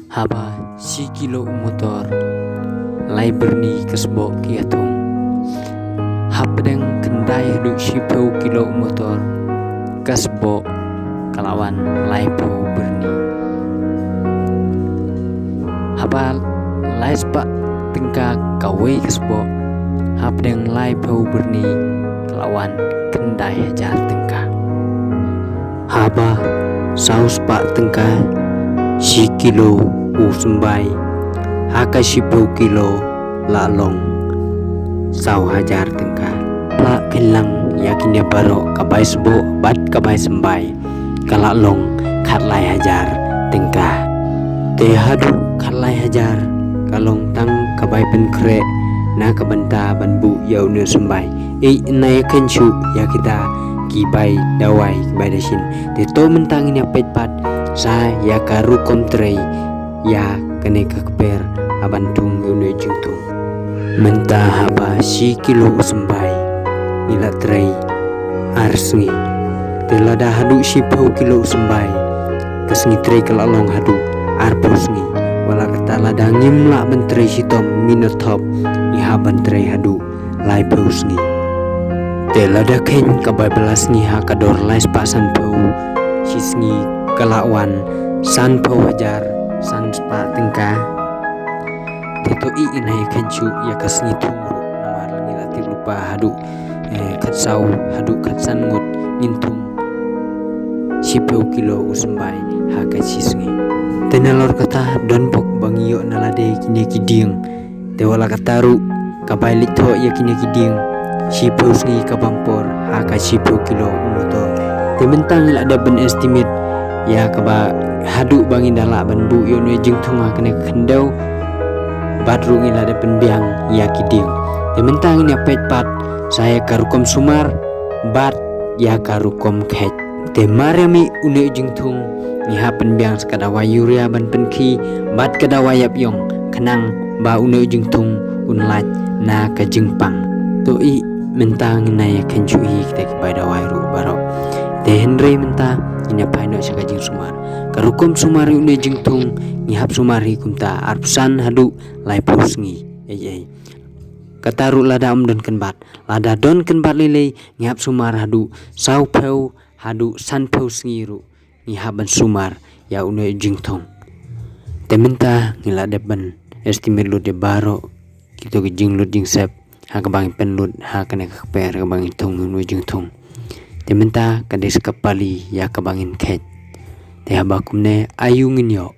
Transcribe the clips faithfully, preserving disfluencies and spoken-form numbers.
Haba shi kilo u motor, lai byrni ka sboh ki ïathung. Hapdeng khyndai haduh shiphew kilo u motor, ka sboh ka la wan laiphew byrni. Haba lai spah tyngka kawei ka sboh, hapdeng laiphew byrni ka la wan khyndai hajar tyngka. Haba saw spah tyngka shi kilo u symbai, ha ka shiphew kilo la long saw hajar tyngka. Pla pynlang ïa kine baroh, ka bai sboh bad ka bai symbai, ka la long khatlai hajar tyngka. Te haduh khatlai hajar ka long tang ka bai pynkhreh na ka bynta ban buh ïa une u symbai. Ïa, na ïa khein shuh ïa kita ki bai dawai, ki bai dashin. Te to mynta ngin ïa peit pat sa ïa ka rukom trei ïa kane ka kper ha ban thung ïa une u jingthung. Mynta haba shi kilo u symbai ngi la trei ar sngi. Te lada haduh shiphew kilo u symbai, ka sngi trei ka la long haduh arphew sngi. Wat la kata lada ngim lah ban trei shitom, mino thop, ngi hap ban trei haduh laiphew sngi. Te lada khein ka bai bylla sngi ha ka dor lai spah sanphew, shi sngi ka la wan sanphew hajar san spah tyngka. Te to ïa na ïa khein shuh ïa ka sngi thung ruh, namar ngi la tip lypa haduh, eh, khatsaw haduh khatsan ngut ngin thung shiphew kilo u symbai ha ka shi sngi. Te nalor kata don bok ba ngi ïoh na lade kine ki dieng. Te wat la kata ruh ka bai leit thoh ïa kine ki dieng, shiphew sngi ka bam por ha ka shiphew kilo u motor. Te mynta ngi la dep ban estimate ïa kaba haduh ba ngin da lah ban buh ïa une u jingthung ha kane ka khyndew. Bad ruh ngi la dep pynbiang ïa ki dieng. Te mynta ngin ïa peit pat sa ïa ka rukom sumar bad ïa ka rukom kheit. Te mar ïa mih une u jingthung, ngi hap pynbiang sa ka dawai urea ban pynkhih bad ka dawai ïap ïong, khnang ba une u jingthung un lait na ka jingpang. To ïa mynta ngin ïa khein shuh ïa kita ki bai dawai ruh baroh. Te hynrei mynta ngin ïa phai noh sha ka jingsumar. Ka rukom sumar ïa une u jingthung ngi hap sumar hi kumta arphew san haduh laiphew sngi. Ei ei. Kata ruh lada ym don kynbat. Lada don kynbat lei lei ngi hap sumar haduh sawphew haduh sanphew sngi ruh ngi hap ban sumar ïa une u jingthung. Te mynta ngi la dep ban estimate lut ïa baroh kito ki jinglut jingsep ha kaba ngi pynlut ha kane ka kper kaba ngi thung ïa une u jingthung. Te mynta ka dei sa ka pali ïa kaba ngin kheit. Te haba kumne aïu ngin ïoh?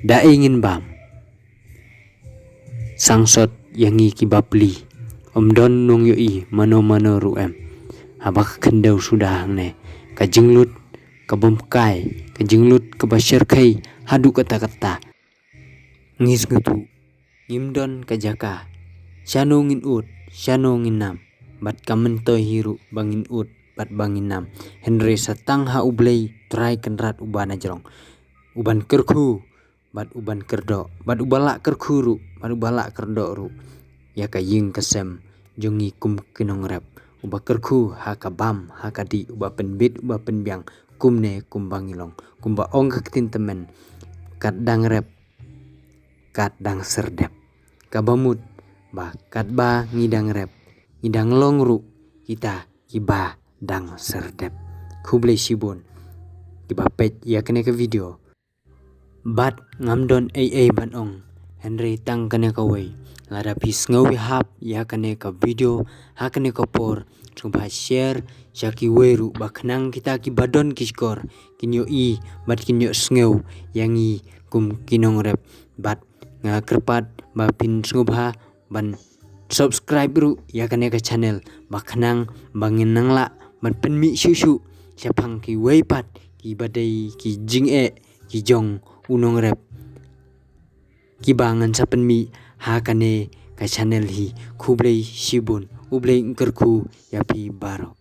Da ei ngin bam? Sangsot ïa ngi ki bapli, ym don nongïohi mano mano ruh em. Haba ka khyndew suda hangne, ka jinglut ka bym kai, ka jinglut kaba shyrkhei haduh katta katta. Ngi sngewthuh ngim don ka jaka shano ngin ud, shano ngin nam, bad kam myntoi hi ruh ba ngin ud bad ba ngin nam. Hynrei sa tang ha U Blei Trai Kynrad uba na jrong, uban kyrkhu bad uban kyrdoh, bad uba lah kyrkhu ruh bad uba lah kyrdoh ruh ïa ka ïing ka sem jong ngi kum ki nongrep, uba kyrkhu ha ka bam ha ka dih, uba pynbit uba pynbiang, kumne kumba ngi long. Kumba ong ka ktien tymmen, kat dang rep kat dang syrdep. Kaba mut ba katba ngi dang rep, ngi dang long ruh kita kiba dang syrdep. Khublei shibun kiba peit ïa kane ka video. Bad ngam don ei ei ban ong, hynrei tang kane kawei, lada phi sngew ïahap ïa kane ka video ha kane ka por, sngewbha share sha kiwei ruh ba khnang kita kiba don ki shkor kin ïohi bad kin ïohsngew ïa ngi kum ki nongrep. Bad nga kyrpad ba phin sngewbha ban subscribe ruh ïa kane ka channel ba khnang ba ngin nang lah ban pynmih shuh shuh shaphang kiwei pat kiba dei ki jingeh ki jong u nongrep kiba ngan sa pynmih ha kane ka channel hi. Khublei shibun, U Blei un kyrkhu ïa phi baroh.